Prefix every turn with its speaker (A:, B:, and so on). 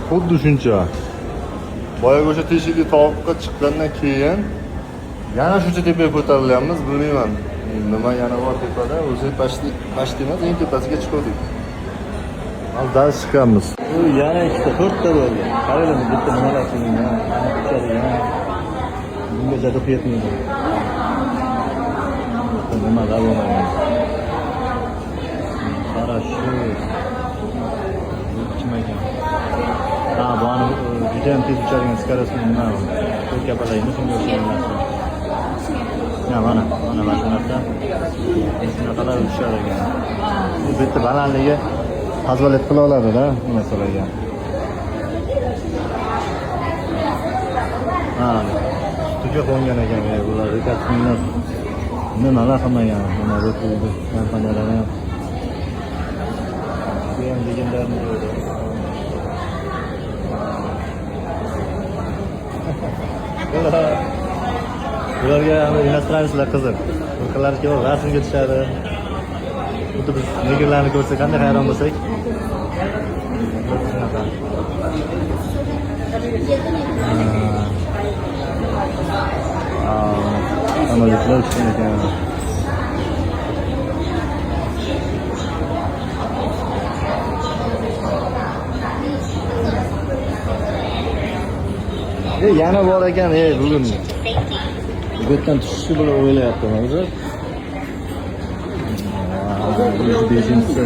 A: Xuddi shuncha. Boyagi o'sha teshikli tovoqqa chiqqandan keyin yana shuncha tepaga ko'tarilyapmiz, bilmayman. Nima yana bor tepada? O'zi почти почти emas, eng tepasiga chiqdik. Hozir dars chiqamiz. U yana ikkita, to'rtta bo'ldi. Qaranglar, bu bitta nimalar qilingan, uchadigan. Bungacha deb yetmaydi. Nimalar bo'lmagan. Parashyut. Bu kim ekan? Ha, bu ani juda ham tez uchadigan скоростной nima u? Ko'rkapalakmi, shunga o'xshagan narsa. Ha, mana, mana shu narsa. Shunaqalar uchar ekan. Bu bitta balandligi позволять qila oladi-da bu narsalarga. Ha, ustiga qo'ngan ekan bular rekordmenlar. Nimalar qilmagan, mana bu kompaniyalar ham. Bu ham легендарный joyda. Bular Bularga иностранец lar qiziq. Bular kelib rasmga tushadi. Xuddi biz negrlarni ko'rsak qanday hayron bo'lsak. Shunaqa. Ha, samolyotlar uchgan ekan. Yana bor ekan, bugun. Bu yerdan tushishni bular o'ylayapti o'zi. Bu beshinchisi.